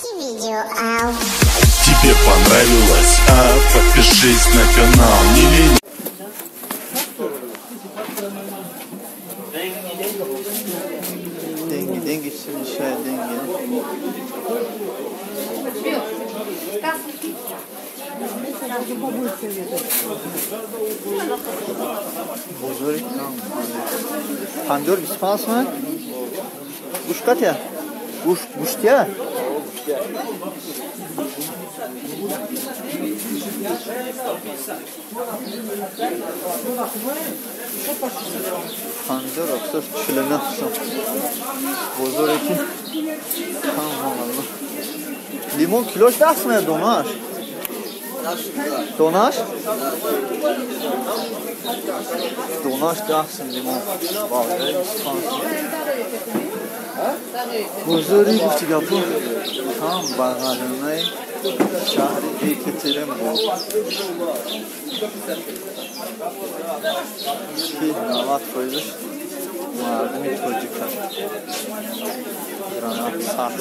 Тебе понравилось? А подпишись на канал, не лень. Деньги, деньги, все решают деньги. Бозори кам. Помидор 25 сом? Гӯшт катя? Гӯшт, гӯштя? Помидор аксар 49 сом. Бозоре ки кам ҳамална. Лимон килош 10 сом донаш? Донаш? Донаш 10 сом лимон. Бағдаи 25 сом. Бозори гуфти гапо кам бағалонаи шаҳри Екатеринбург. Ки 90% мардуми тоҷика. Гранат сахт.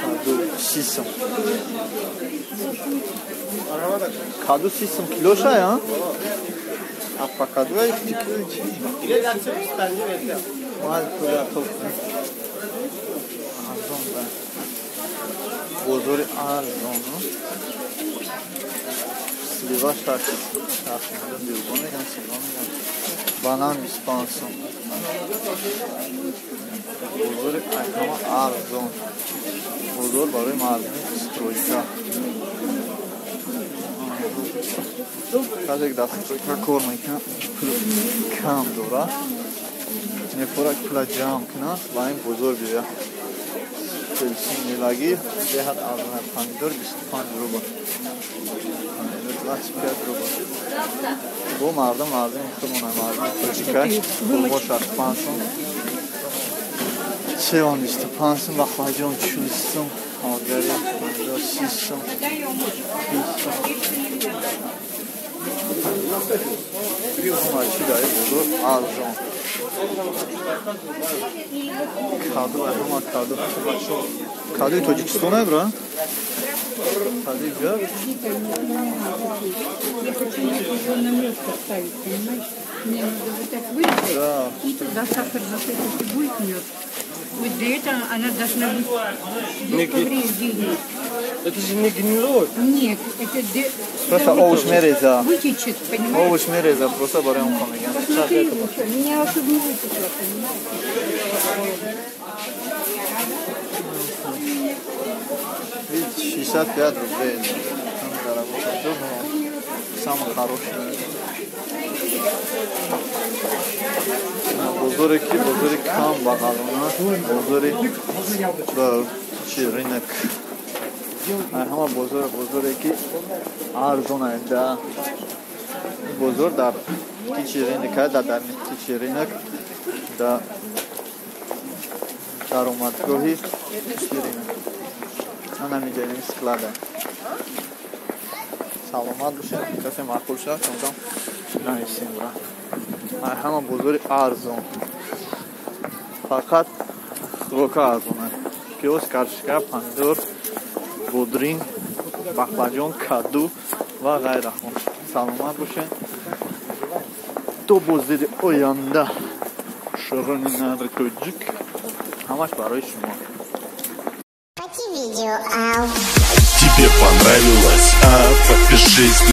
Каду 30 сом. Каду 30 сом килоша, а? Апа каду ай чи? Мал пула топ. Арзон да. Бозори арзон. Слива 6. Меган, слива меган. Банан 25 сом. Бозори ҳама арзон. Бозор барои мардуми стройка. Касе ки дар стройка кор мекунад, пул кам дорад, мефорад пула ҷамъ кунад ва ин бозор биёяд. Апелсин мелагӣ беҳад арзон. Помидор 25 рубл. Помидор 25 рубл. Бо мардум, мардуми худмона, мардуми тоҷика. Хурмо 65 сом. Севон 25 сом, бақлаҷон 40 сом, олгари помидор 30 сом, 20 сом. Ҳама чӣ дар ин бозор арзон. Каду, ҳама каду. Кадуи Тоҷикистон бра? Кадуи ҷа? Я хочу ее на мед поставить, понимаешь? Мне надо вот так вырезать, Да. и туда сахар засыпать, и будет мед. Вот для этого она должна быть без повреждений. Это же не гнилой. Нет, это Просто овощ мереза. вытечет, понимаешь? Овощ мереза, просто барои он меган. Посмотри лучше, меня чтобы не вытекло, понимаешь? Видите, 65 рублей. Там заработал. Самый хороший. Бозоре ки бозори кам бағалона, бозори чи рынок. Ҳама бозор, бозоре ки арзон да. Бозор дар птичий рынок, дар птичий рынок, да, даромадгоҳи птичий рынок. Ана миҷаи склада. Саломат бошед, касе маъқул шавад, шумодам нависем бра. Ҳама бозори арзон. Фақат хӯрока арзон. Пиёз, картошка, помидор, бодринг, бақлаҷон, каду ва ғайраҳо. Саломат бошед. То боздиди оянда. Широни нари тоҷик. Ҳамаш барои шумо. Тебе понравилось? А подпишись.